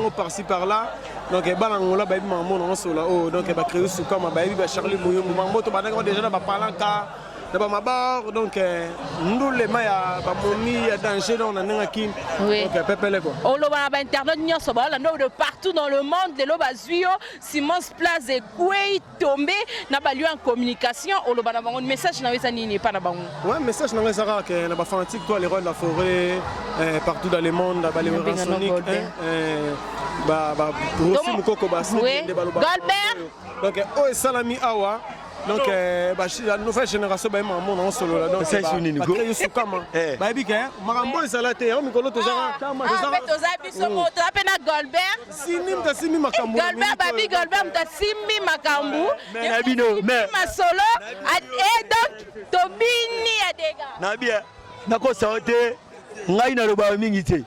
yango par-ci par-là. Donc bana Angola bayebi makambo na osola oyo. Donc bacréo sukama bayebi ba Charlie Muyumbu, makambo tobandaki yango déjà na bapalanka na bamabor. Donc ndulema ya bamomi ya danger, donc na ndenge akini. Donc pepele quoi. Oloba na bainternet nyonso baolanda de partout dans le monde, lelo bazwi yo Simons Place ekwei tombe na balieu en communication, oloba na bango, message na yo eza nini epa na bango? Ouais, message na ngai eza kaka ke na bafanatique, toi les rois de la forêt, partout dans le monde, Sonic, Rosi Mokoko, basnde baloba. Golbert. Donc oyo esalami awa, donc la nouvelle génération bayebi makambo na osolola. Donc bacréé sukama, bayebi ke makambo ezala te yango mikolo. Toza biso mo toza mpe na Golbert. Sini moto asimbi makambo. Golbert babi, Golbert moto asimbi makambo. Na bino. Masolo et donc tobini ya dega. Nabi nakosa yo te, ngai nalobaka mingi te,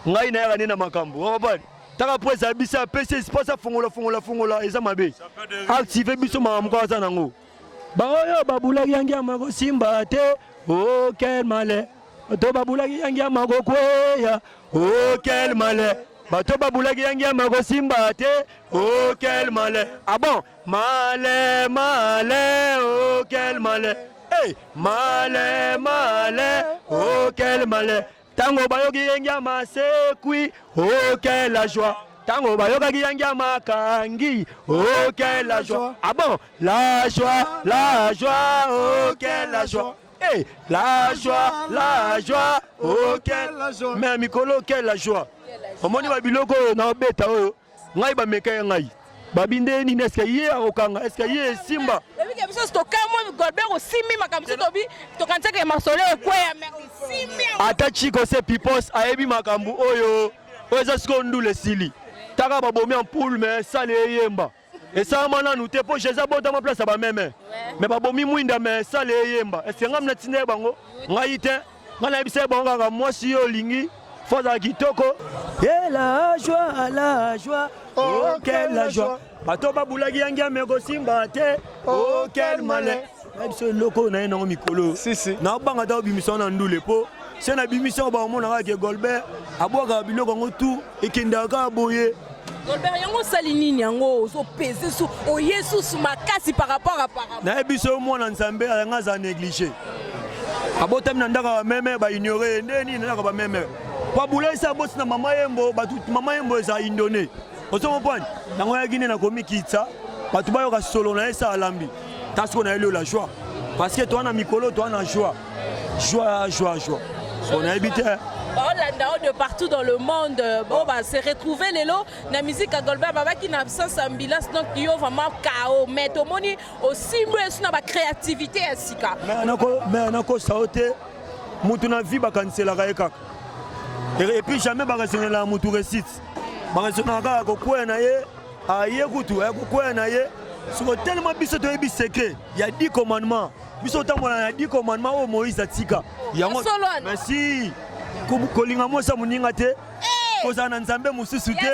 ngai nayaka nde na makambo okopani. Taka po ezala biso apesi espace, afongola fongola fongola, eza mabe, active biso makambo kaka aza nango. Baoyo babulaki yangi ya makosimba te, oh quel malheur! Bato babulaki yangi ya makokweya, oh quel malheur! Bato babulaki yangi ya makosimba te, oh quel malheur! Ah bon, malheur, malheur, oh quel malheur! Hey, malheur, malheur, oh quel malheur! Ntango bayoki yangi ya masekwi, oh quelle joie! Ntango bayokaki yangi ya makangi, oh quelle joie! Ah bon, la joie, la joie, oh quelle joie! Hey, la joie, la joie, oh quelle joie! Mais mikolo, quelle joie! Omoni babiloko oyo naobeta oyo, ngai bameka ye, ngai babi nde nini? Eske ye akokanga? Eske ye esimba? Ebike biso tokamwe, Golbert osimbi makambo so tobi, tokanisaka masolo ekweya, mais osimbi. Ata Chiko se Pipos ayebi makambo oyo. Oyo eza sikoyo ndula esili, taka babomi ampoule, mais sale eyemba esalama nanu te, mpo Jésus abotama place ya bameme, mais babomi mwinda, mais sale eyemba. Eske ngai natinda ye bango? Ngai te, ngai nayebisa ye bango kaka mwasi yo olingi fo azala kitoko. E la joie, la joie, oh quelle joie! Bato babulaki yangi ya mekosimba te, oh quel malheur! Na biso eloko oyo naye nango mikolo, naobanga ta obimisa na ndule, mpo se nabimisi yango baomona kaka ke Golbert abwakaka biloko yango tu, ekendaka kaka boye. Golbert, yango osali nini? Yango ozopese su, oye susu makasi par rapport à par rapport. Nayebi so mwana Nzambe ayanga aza négligé, abotami na ndako ya bameme, baignore ye nde nini na ndako ya bameme, po abulaisi aboti na mama yembo bato, mama yembo eza indone, ozo comprendre? Yango yaki nde nakomi kitsa bato bayoka solo na ye sa alambi ta sikoyo nayeli oyo la joie, parce que toa na mikolo, toa na joie, joie, joie, joie, so nayebi te. Baolanda oyo de partout dans le monde, oyo base retrouver lelo na musique ya Golbert, babaki na absence ambulance, donc yo vraiment kao, mais tomoni osimbi esu na bacréativité ya sika. Mais nakosa yo te, mutu na vie bakaniselaka ye kaka, et puis jamais bakasengelaka mutu réussite, bakasonaka kaka kokwea na ye, aye kutu aya kokwea na ye. Siko telema biso toyebi secret ya 10 commandement, biso otambola na 10 commandement oyo Moïse atika yango. Merci. Kolinga mwasi ya moninga te, kozala na nzambe mosusu te.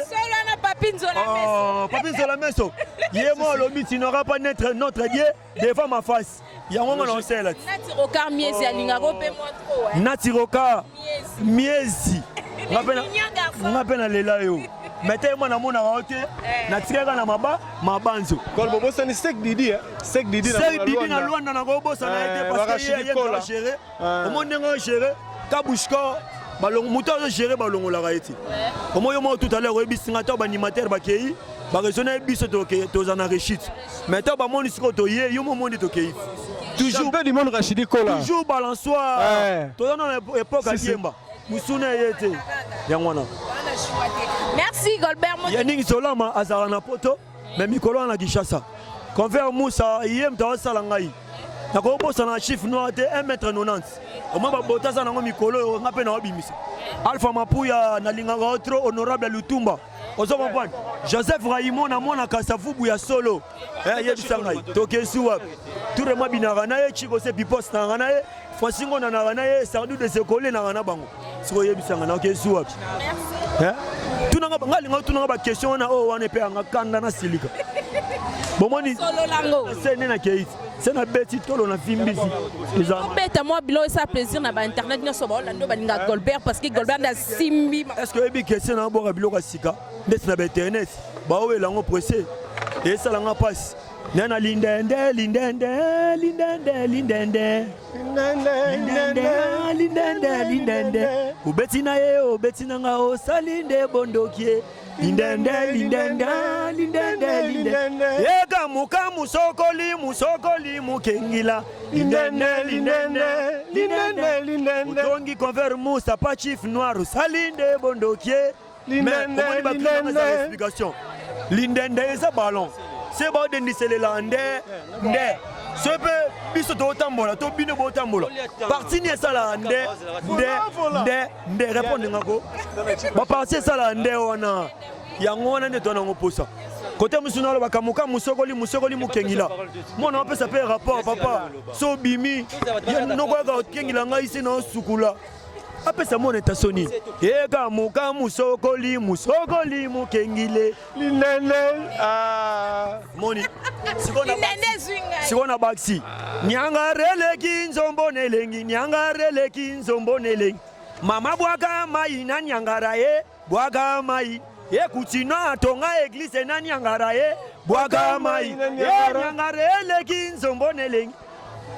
Papi Nzola Meso, ye mo alobi: "Tu n'auras pas naître notre Dieu devant ma face." Yango nga na osala ti. Nati Miezi alingaka mpe mwa trop. Nati Roka Miezi, nga mpe nalela yo, mais te mwana namonaka yo te, natikaka na maba mabanzo. Bobosani Sek Didi, Sek Didi. Sek Didi na Lwanda, nakobosana ye te, parce que ye ye géré, omoni ndenge ogéré Kabushka, moto azogéré balongolaka ye te. Omoi yo moko tout à l'heure oyebisi nga ntango baanimateur bakei, baraisonne ye, biso toza na réussite, mais ntango bamoni sikoyo toye, yo momoni tokei. Toujours du monde Rachidi Kola. Toujours balançoire, toza na époque adiemba musuna ye te, yango wana. Merci Golbert. Ya ningi Solama azalaka na poto, mais mikolo wana na Kinshasa. Convert Musa ye moto azosala ngai, nakobosana chiffre noir te, 1 mètre 90, omoi babota aza nango mikolo oyo nga mpe naobimisa. Alpha Mapuya, nalingaka yo trop, honorable Lutumba, ozo comprendre? Joseph Raimo na mwana Kasavubu ya solo, yebisa ngai tokesi wapi? Tourema binaka na ye, Chiko se Pipos nanga na ye, Francis Ngona nanga na ye, Sardu de Sekole nanga na bango. Sikoyo oyebisa ngai nakesi wapi? Tunanga ngai, alinga otunanga baquestion wana oyo wana epe yanga kanda na silika. Bomoni se nde nakei se nabeti tolo na vimbisi. Obeta mwa bilo esa plaisir na bainternet nyonso baolanda oyo balingaka Golbert, parce que Golbert nde asimbi. Est ce que oyebi question na obwaka biloko ya sika ndeti na bainternet baowela yango presse, esalanga mpasi nde na lindende lindende lindende lindende lindende lindende lindende, obeti na ye, obeti na nga, osali nde bondoki. Lindende lindende lindende lindende, ekamuka musokoli musokoli mukengila, lindende lindende lindende lindende, otongi convert musa pa chief noir, osali nde bondoki. Omoni bakrianga explication, lindende eza ballon se baodendiselela nde nde so mpe biso totambola to bino botambola parti ni esalaka nde nde nde nde. Répondre ngako baparti esalaka nde wana, yango wana nde towana yango posa kote mosusu nalobaka moka mosokoli mosokoli mokengila mwana apesa mpe rapport papa so obimi noko yaka okengila ngai se na osukula apesa mwana etaso nini eka moka mosokoli mosokoli mokengile linene. Moni sikoyo na bakisi nyanga releki nzombo nelengi, nyanga releki nzombo nelengi, mama bwaka mai na nyangara ye, bwaka mai ye, kutina atonga église na nyangara ye, bwaka mai ye, nyangara eleki nzombo nelengi,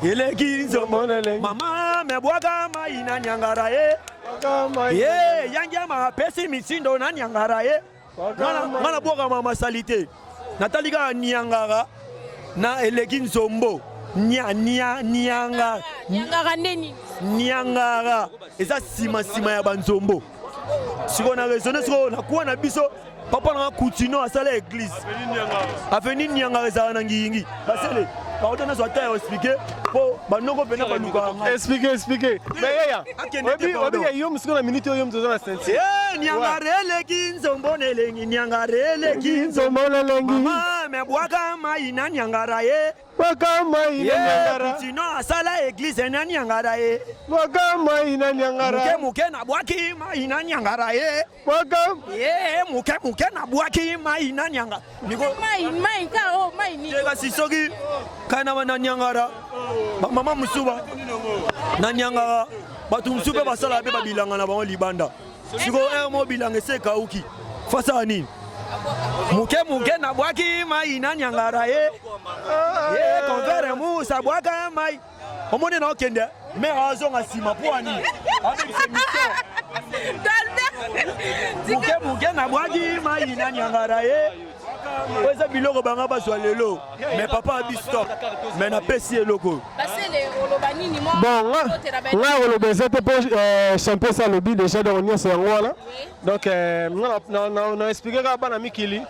eleki nzombo, mama me bwaka mai na nyangara ye ye, yangiama apesi misindo na nyangara ye. Nga nabwaka masali te, natali kaka niangara na eleki nzombo nia nia nianga. Niangara nde nini? Niangara eza nsima nsima ya banzombo. Sikoyo na raisonne, sikoyo nakuwa na biso papa nanga Kutino asala église avenue Niangara, ezalaka na Ngiyingi. Basele pardon, nazwa ata ya expliquer mpo banoko mpena balukaka. Explique, explique. Mais yaya, oyebi yo mosiko na minute oyo moto oza na ceinture. Niangara eleki nzombo nelengi, niangara eleki nzombo nelengi, mama me bwaka mai na niangara ye. Bwaka mai na niangara. Kutino asala église na niangara ye. Bwaka mai na niangara. Moke moke nabwaki mai na niangara ye. Bwaka ye moke moke nabwaki mai na nianga. Mai mai ka o mai ni. Kasi soki kai na niangara, bamama mosusu na niangara, bato mosusu mpe basalaka mpe babilanga na bango libanda. Sikoyo ere mo bilanga ese ekauki, fasala nini? Moke moke nabwaki mai na niangara ye ye, convere musa bwaka mai. Omoni na okende me azonga nsima mpo ani abebisa mission. Moke moke nabwaki mai na niangara ye, oyo eza biloko banga bazwa lelo. Mais papa abi stop, mais napesi eloko. Bon, nga koloba eza te mpo champion esi alobi déjà, donc nyonso yango wana. Donc nga na expliquer kaka bana mikili,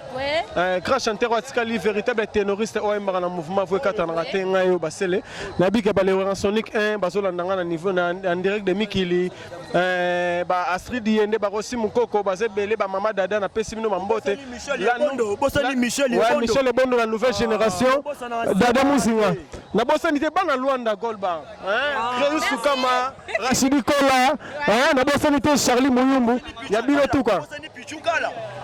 grand chanteur oyo atikali, véritable ténoriste oyo ayembaka na mouvement vo ekatanaka te, ngai oyo basele nayebi ke baleuransonic 1 bazolanda nga na niveau en direct de mikili, ba Astrid ye nde bakosi mokoko baza ebele, bamama dada napesi bino bambote. Bosani Michel. Michel Ebondo, la nouvelle génération, dada Muzinga, nabosani te bana Lwanda, Golba, Créus Sukama, Rachidi Kola, nabosani te Charlie Muyumbu ya bino tu quoi.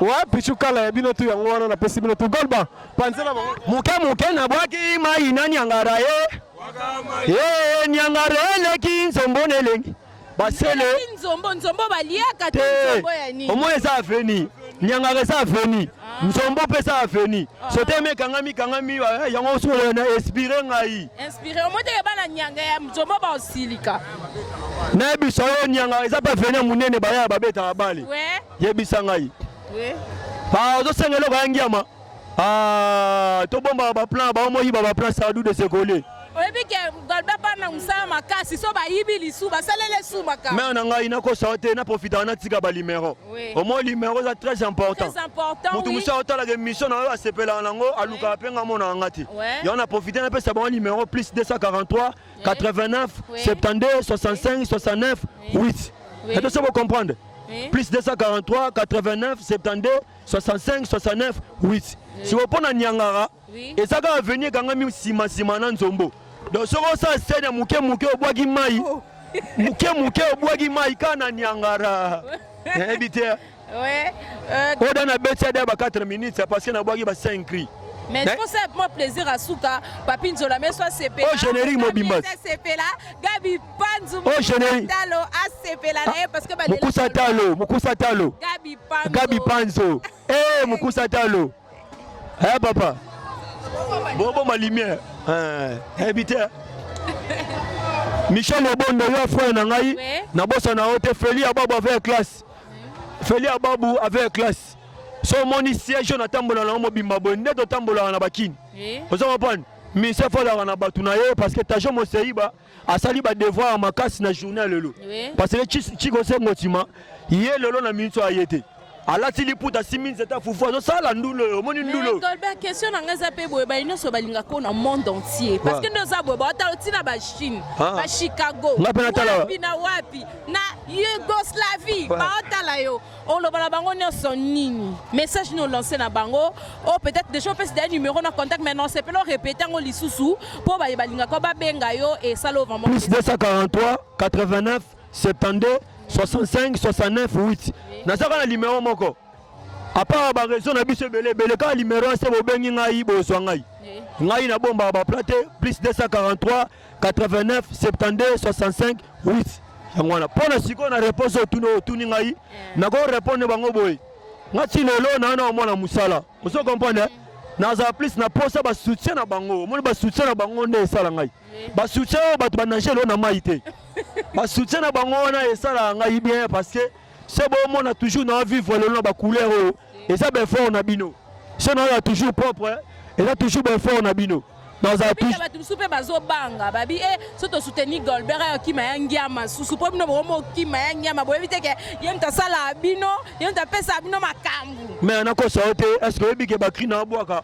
Wa Pichukala ya bino tu, yango wana napesi bino tu. Golba panzela bango. Moke moke nabwaki mai na niangara ye ye, niangara eleki nzombo nelengi basele. Nzombo, nzombo baliaka te? Nzombo ya nini? Omoi eza avenue, niangara eza avenue, nzombo mpe eza avenue. Sote eme ekangami kangami yango sikoyo na inspire ngai. Inspiré omoi teke bana nyanga ya nzombo baosilika. Nayebisa oyo niangara eza mpe avenue ya monene, baya babetaka bale. Yebisa ngai, ozosenga eloko ya ngiama, tobombaka baplan, baomoyiba baplan sadu de sekole. Oyebi ke Golbert bana mosala makasi, so bayibi lisu basaleli esu makambo. Mare na ngai, nakosa te, naprofitaka natika banuméro. Omoi numéro eza très important. Moto mosusu aotalaka émission na oyo asepelaka nango, alukaka mpe nga mona yanga te. Yango na profite napesa bango numéro plus 243 89 72 65 69 8. Eto so bocomprendre, plus 243 89 72 65 69 8. Sikoyo mpo na niangara eza kaka avenue ekangami nsima nsima na nzombo. Donc soki osala scène ya moke moke, obwaki mai moke moke, obwaki mai kaka na niangara, nayebi te. Oyo da nabeti ada ba 4 minutes parce que nabwaki ba 5 cri. Mais il faut ça moi plaisir à suka papi nzola mais soit sepela. Oh générique mobimba. Sepela Gabi Panzu. Oh générique. Talo asepela na ye parce que ba Mukusa talo, mukusa talo. Gabi Panzo. Gabi Panzo. Eh mukusa talo. Eh papa. Bobo ma lumière. Eh, habité. Michel Obondo yo frère na ngai nabosana yo te Feli Ababu avec classe. Feli Ababu avec classe. So omoni siège oyo natambola nango mobimba boye nde totambolaka na bakini. Ozo comprendre? Mise fo na bato na ye parce que Tajo Moseiba asali ba devoir ya makasi na journée ya lelo. Parce que Chico Sengo Tima ye lelo na minute oyo aye te. Alati liputa asimbi nzete ya fufu azosala ndule oyo omoni ndule oyo. Golbert, question na ngai eza mpe boye baye nyonso balingaka na monde entier parce que nde oza boye baotala ntina ba Chine, ba Chicago, Nga mpe natala. wapi na wapi na Yougoslavie baotala yo oloba na bango nyonso nini message nini olance na bango o peut-être déjà opesi deya numéro na contact mais non sepela orépéte yango lisusu mpo baye balingaka babenga yo esala o vraiment Plus 243 89 72 65 69 8 nazaka na numéro moko à part ba réseau na biso ebele ebele kaka numéro ase bobengi ngai bozwa ngai ngai nabombaka bapla te plus 243 89 72 65 8 yango wana mpo na sikoyo na réponse otuni oyo otuni ngai nako répondre bango boye nga ti lelo naa na omona mosala ozo comprendre nazala plus na posa basoutien na bango omoni basoutien na bango nde esala ngai basoutien oyo bato banage lelo na mai te basoutien na bango wana esalaka ngai bien parce que se bomona toujours na vivre lelo na bacouleur oyo eza baeffort na bino se naoya toujours propre eza toujours baeffort na bino nazala toujours bato mosusu mpe bazobanga babi e so tosoutenir Golbert ayo okima ya ngiama susu mpo bino bokoma okima ya ngiama boyebi te ke ye moto asalaka bino ye moto apesaka bino makambo. Mais nakosa yo te, est ce que oyebi ke bacri na abwaka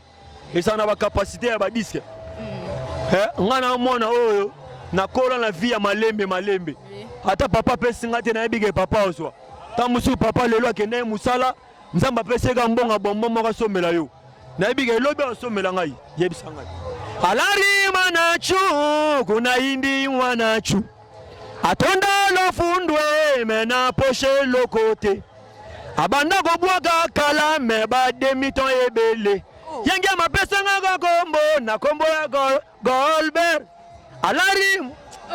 ezala na bacapacité ya badisque? Nga na mwana oyo nakola na vie ya malembe malembe, ata papa apesi nga te, nayebi ke papa ozwa ntango mosusu papa lelo akende ye mosala, nzambe apesi ye ka mbongo bombo moko asombela yo, nayebi ke elobi asombela ngai, yebisa ngai alari manachu kuna indi wanachu atonda lofundwe me na poshe eloko te abanda kobwaka kala me bademiton ebele yenge mapesangaka kombo na kombo ya Golbert alari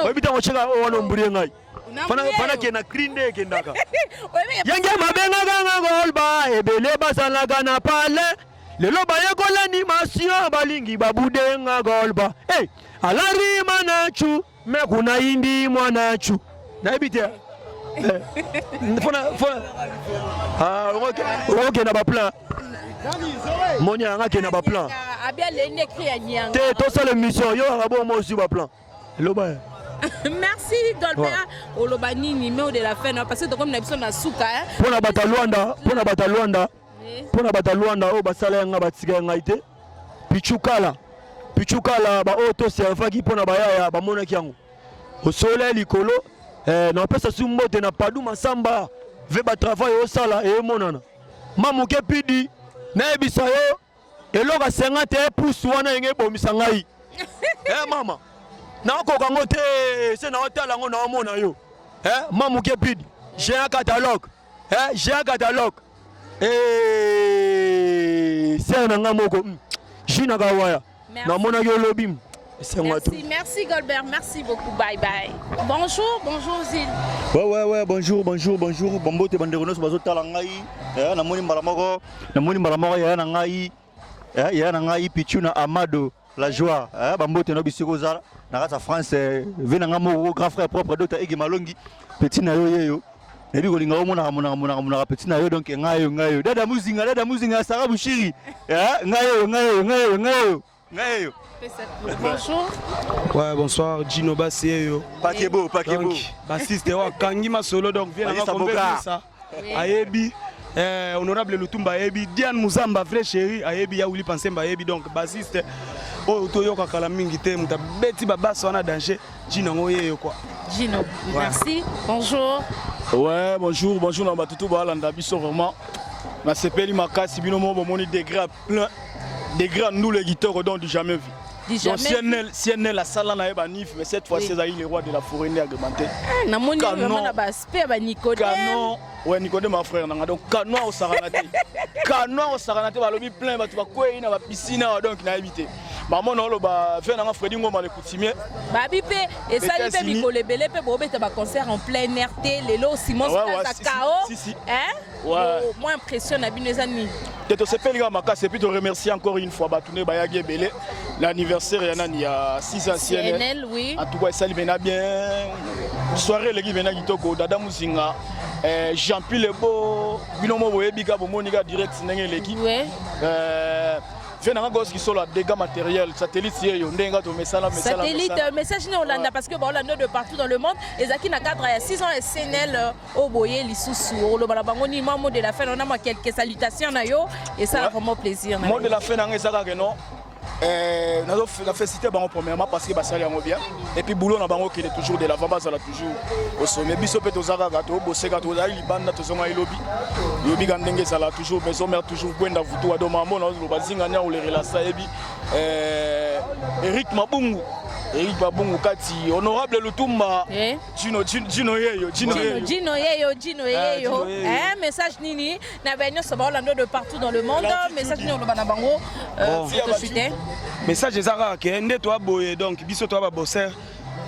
oyebi ntango otyeka oyo wana ombulie ngai fana kenda cri nde ekendaka yenge mabengaka nga Golba ebele bazalaka na pale lelo bayekola animation balingi babudenga Golba hey, alari manachu me kuna indi mwanachu nayebi te okokenda baplan moni yanga akenda baplan te tosala émission yo yanga bongo ozwi baplan eloba. Merci Golbert. Oloba nini mais de la fin parce que tokomi na biso na suka. Mpona bato ya Lwanda, mpona bato ya Lwanda, mpona bato ya Lwanda oyo basala yanga batika ya ngai te, pichukala pichukala baoyo toservaki mpona bayaya bamonaki yango osola ya likolo. Napesa su mbote na Padu Masamba ve batravail osala emonana mamoke pidi nayebisa yo eloko asenga te pusu wana yenge ebomisa ngai. Mama nakoka yango te se naotala yango naomona yo mamoke pidi j'ai un catalogue, j'ai un catalogue ser na ngai moko jina kawaya namonaki olobi. Merci, merci Golbert, merci beaucoup, bye bye. Bonjour, bonjour Zil. Ouais, bonjour, bonjour, bonjour. Bombote bandeko nyonso bazotala ngai. Namoni mbala moko, namoni mbala moko yaya na ngai, yaya na ngai Pichu na Amado la joie. Bambote no bisiko ozala na kati ya France, ve na ngai moko grand frère propre Dr Ege Malongi, petit na yo yeyo. Nayebi kolinga omonaka monaka monaka monaka petit na yo donc ngai yo ngai yo. Dada Muzinga, Dada Muzinga, Sarah Bouchiri. Ngai yo ngai yo ngai yo ngai yo. Ngai yo. Bonjour. Ouais, bonsoir Gino Bassi yo. Pakebo, Pakebo. Donc, bassiste wa kangi masolo donc viens na ça. Ayebi honorable Lutumba ayebi Diane Muzamba vrai chéri ayebi ya Uli Pansemba ayebi donc bassiste oyo toyoka kala mingi te muta beti ba basse wana danger Gino ngo yeyo quoi. Gino, merci. Bonjour. Ouais, bonjour, bonjour na batutu balanda biso vraiment. Na sepeli makasi bino mo bomoni degré plein degré nous les guitares donc du jamais vu. Du Donc jamais CNL, CNL asala na ye banif, mais cette fois-ci ezali le roi de la forêt nde agrémenté. Ah, namoni Canon. vraiment na baaspect ya banicodème. Canon, ouais, Nicodème ma frère nanga. Donc canon osakana te, canon osakana te. Balobi plein, bato bakwei na bapiscine awa, donc nayebi te. Bamona oloba fe nanga Fredi Ngoma le coutumier. Babi mpe esali mpe États-Unis. mikolo ebele mpe bobeta baconcert en plein air te. Lelo Simon Ouais, ouais, Plaza si, si, kao si, si. Hein? Ouais. Oh, mwa impression na bino eza nini? Te, tosepeli kaka makasi et puis toremercie encore une fois bato nde bayaki ebele, l'anniversaire ya nani, ya 6 ans CNL. CNL, oui. En tout cas esali mpena bien, soirée eleki mpena kitoko. Dada Muzinga, Jean Pi Lebo, bino mo boyebi ka, bomoni ka direct ndenge eleki. Vie nanga goski solo dégâts matériel satellite yeyo ndenge nga tomesana mesana. Satellite. Mesana. Message nini olanda, parce que baolanda de partout dans le monde, ezalaki na cadre ya 6 ans ya CNL oyo boye lisusu, oloba na bango nini? Mwa mot de la fin ona, mwa quelques salutations na yo esala vraiment plaisir na Mot de yo. la fin nanga eza kaka non, nazo na félicité bango premièrement parce que basali yango bien et puis boulot na bango okende toujours de l'avant, bazala toujours au sommet. Biso mpe toza kaka toboseka, tozali libanda, tozonga elobi lobi ka ndenge ezala toujours maison mère, toujours gwenda vutuwa. Donc mambo nazoloba zinga nya olerela sa yebi Eric Mabungu, Eric Mabungu kati honorable Lutumba. Eh? Gino, Gino, Gino yeyo, Gino Gino, yeyo. Gino yeyo, Gino yeyo. Gino yeyo. Eh, message nini na ba nyonso baolanda de partout dans le monde? Message nini oloba na bango Bon. toshute? Message eza kaka ke nde toya boye, donc biso toya babosser,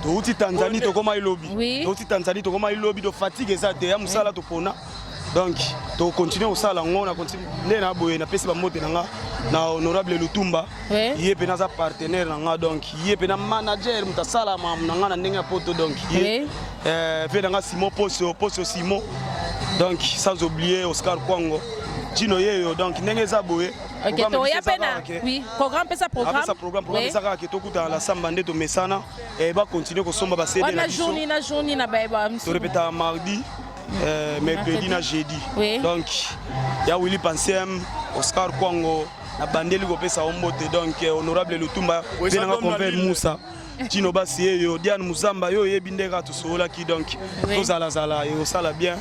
touti Tanzanie, tokóma elobi. Touti Tanzanie, tokóma elobi, to fatigue eza te ya mosala topona, donc tocontinue kosala yango na nde na boye. Napesi bambote na nga na honorable Lutumba. Ye mpe naza partenaire na nga, donc ye mpe na manager, moto asala makambo na nga na ndenge ya poto, donc ye mpe na nga Simon Poso, Poso Simon, donc sans oublier Oscar Kwango, Gino yeyo. Donc ndenge eza boye, Ok, programme toya biso eza mpe na kaka ke- oui, programme, pesa programme. Apesa programme, programme eza kaka ke tokutana na samba nde tomesana, bacontinue kosomba baCD na Wana biso. journée na journée na bayeba. Torepetaka mardi, mercredi na jeudi. Donc ya Willi Pansem, Oscar Kwango, na bandeli kopesa yo mbote. Donc honorable Lutumba, Oui, mpe nanga ça donne Convert la ligne. Musa, Tino Basi eyo, Diane Muzamba, yo oyebi nde kaka tosololaki, donc tozalazala, ekosala bien.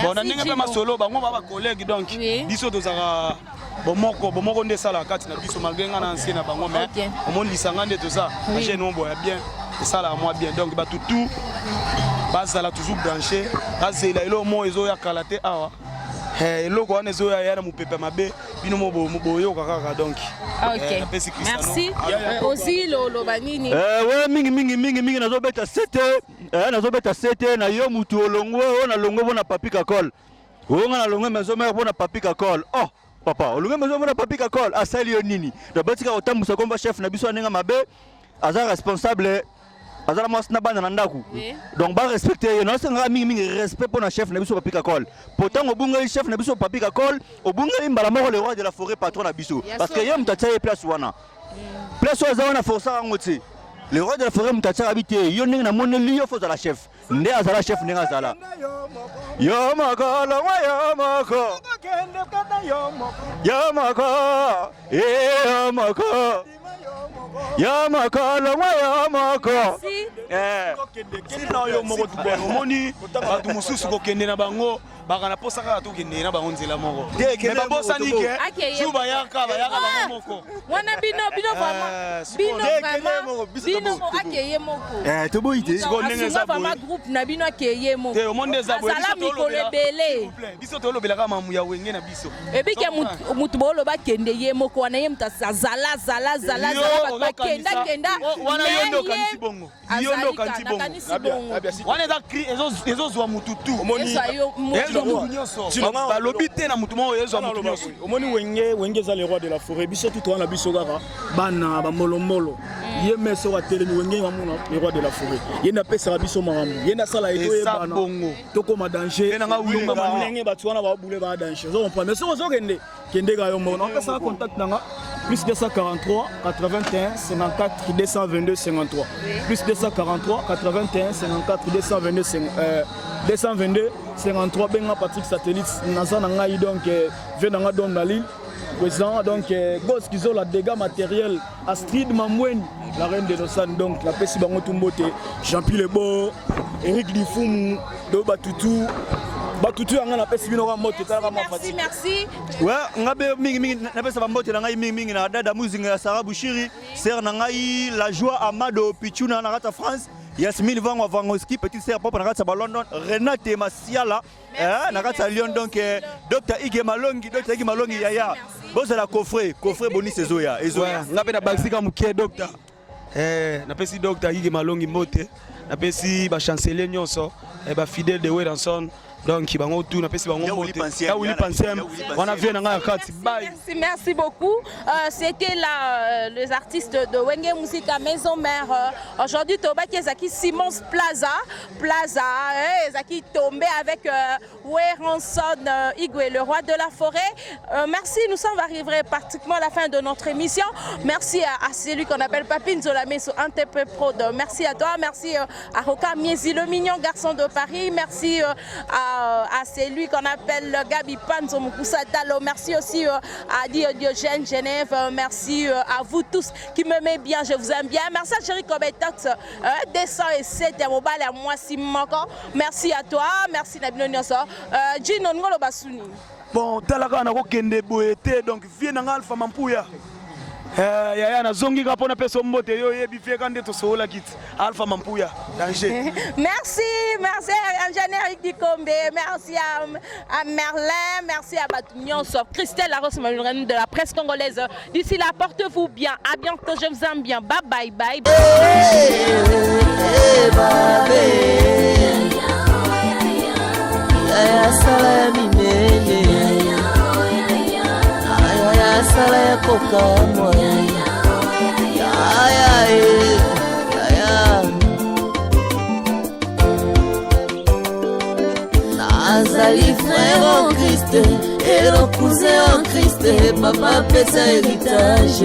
Bon, na ndenge mpe Gino. masolo bango ba bacollègue, donc biso tozalaka bomoko, bomoko nde esalaka kati na biso, malgré nga na ancien na bango, mais omoni lisanga nde toza bajeune mo boya bien, esalaka mwa bien. Donc bato tout bazala toujours branché, bazela eloko moko ezoya kala te awa. Eloko wana ezoya ya na mopepe mabe, bino mo boyoka kaka, donc napesi Cristiano. Merci. Ozi loloba nini? We, mingi mingi mingi mingi nazobeta sete, nazobeta sete na yo mutu olongwe oyo nalongwe mpona Papi Kakol oyo. Nga nalongwe maison mère mpona Papi Kakol. Oh papa, olongwe maison mpona Papi Kakol, asali yo nini? Donc batika kotambusa komba chef na biso ya ndenge mabe. Aza responsable, aza na mwasi na bana na ndako. Donc barespecte ye. Nasengaka mingimingi respect mpo na chef na biso Papi Kakol, po ntango obungeli chef na biso Papi Kakol, obungeli mbala moko le roi de la forêt, patron na biso, parce que ye moto atia ye place wana. Place oyo aza wana, forçaka yango te. Le roi de la forêt moto atiaka bi te. Yo ndenge namoneli yo, fo ozala chef, nde azala chef ndenge azala yo moko, longwa yo moko, yo moko e, yo moko, yo moko, longwa yo moko. Na yo moko tubona, omoni bato mosusu kokende na bango, baka na posa kaka tokende na bango nzela moko, me babosani ke Akeye. su bayaka, bayaka bango moko. Wana bino, bino vraiment, bino vraiment, bino akeye moko. Toboyi te. Sikoyo ndenge eza Asunga vraiment boye. groupe na bino, akeye moko. Te, omoni nde eza boye. Azala Biso mikolo ebele. S'il vous plaît, biso tolobelaka mamu ya wenge na biso. Ebike mutu booloba akende ye moko wana, ye mutu azala zala zala Yo, zala, bato ozokanisa- bakenda kenda. O- wana yo nde okanisi bongo, yo nde okanisi bongo. Nakanisi bongo. Wana eza cri ezozwa mutu tu. Ezwa yo mutu. Ezwa mutu nyonso. Balobi te na mutu moko, ezwa mutu nyonso. Omoni wenge, wenge eza le roi de la forêt. Biso tu towana, biso kaka bana bamolombolo. Ye me soki atelemi, wenge bamona le roi de la forêt. Ye nde apesaka biso makambo, ye nde asala ye Eza toyebana, bongo. tokóma danger. Mpe nanga Willy Tokóma Ngoma. ndenge bato wana babule baa danger, ozo comprendre? Mais soki ozokende, kende ka yo moko. Napesaka contact nanga: plus 243 81 54 222 53, plus 243 81 54 222 222 53. Benga Patrick Satellite, naza na ngai. Donc ve nanga Dom na Lille président, donc Gos Kizola, dégâts matériel, Astrid Mamweni, la reine de Lausanne. Donc napesi bango tu mbote, Jean-Pi Lebo, Eric Lifumu do batutu. Bato tu yanga napesi bino kaka mbote, talaka mwa Merci, merci. Ouais, nga mpe mingimingi napesa bambote na ngai mingimingi na Dada Muzinga ya Sara Bushiri, sœur na ngai La Joie Amado Pichuna na kati ya France, Yasmine Vangwa Vangoski, petite sœur propre na kati ya Balondon, Renate Masiala na kati ya Lyon, donc Dr Ige Malongi, Dr Ige Malongi yaya. Bozala coffret, coffret bonus ezoya, ezoya. Nga mpe nabakisika moke docteur. Napesi docteur Ige Malongi mbote, napesi bachancelier nyonso, bafidèle de Werrason, donc bango tu napesi bango mbote. Ya Willy Pansem wana vie na ngai ya kati. Bye. Merci, merci beaucoup. C'était là les artistes de Wenge Musica Maison Mère. Aujourd'hui, tobaki ezaki Simons Plaza, Plaza, ezaki tombé avec Werrason Igwe, le roi de la forêt. Merci, nous sommes arrivés pratiquement à la fin de notre émission. Merci à celui qu'on appelle Papine Zolamé sur NTP Prod. Merci à toi, merci à Roka Miezi, le mignon garçon de Paris. Merci à celui qu'on appelle Gabi Panzo Mukusa Dalo. Merci aussi à Diogène Genève. Merci à vous tous qui m'aimez bien. Je vous aime bien. Merci à Chéri Kobetox, 207 à Mobile à moi Simoko. Merci à toi. Merci Nabino Nyonso. Gino Ngolo Basuni. Bon, talaka nakokende boye te, donc vie na nga Alpha Mampuya. Yaya nazongi kaka mpona pesa mbote yo oyebi vie ka nde tosololaki ti Alpha Mampuya danger. Merci, merci ingénieur Eric Dikombe, merci à Merlin, merci à bato nyonso, Christelle Larose de la presse congolaise. D'ici là, portez-vous bien. À bientôt, je vous aime bien. Bye bye bye. Yaya sala ya minene, yaya sala ya kokamwa, yaya e, yaya nazali frère en Christ et le cousin en Christ, papa apesa héritage.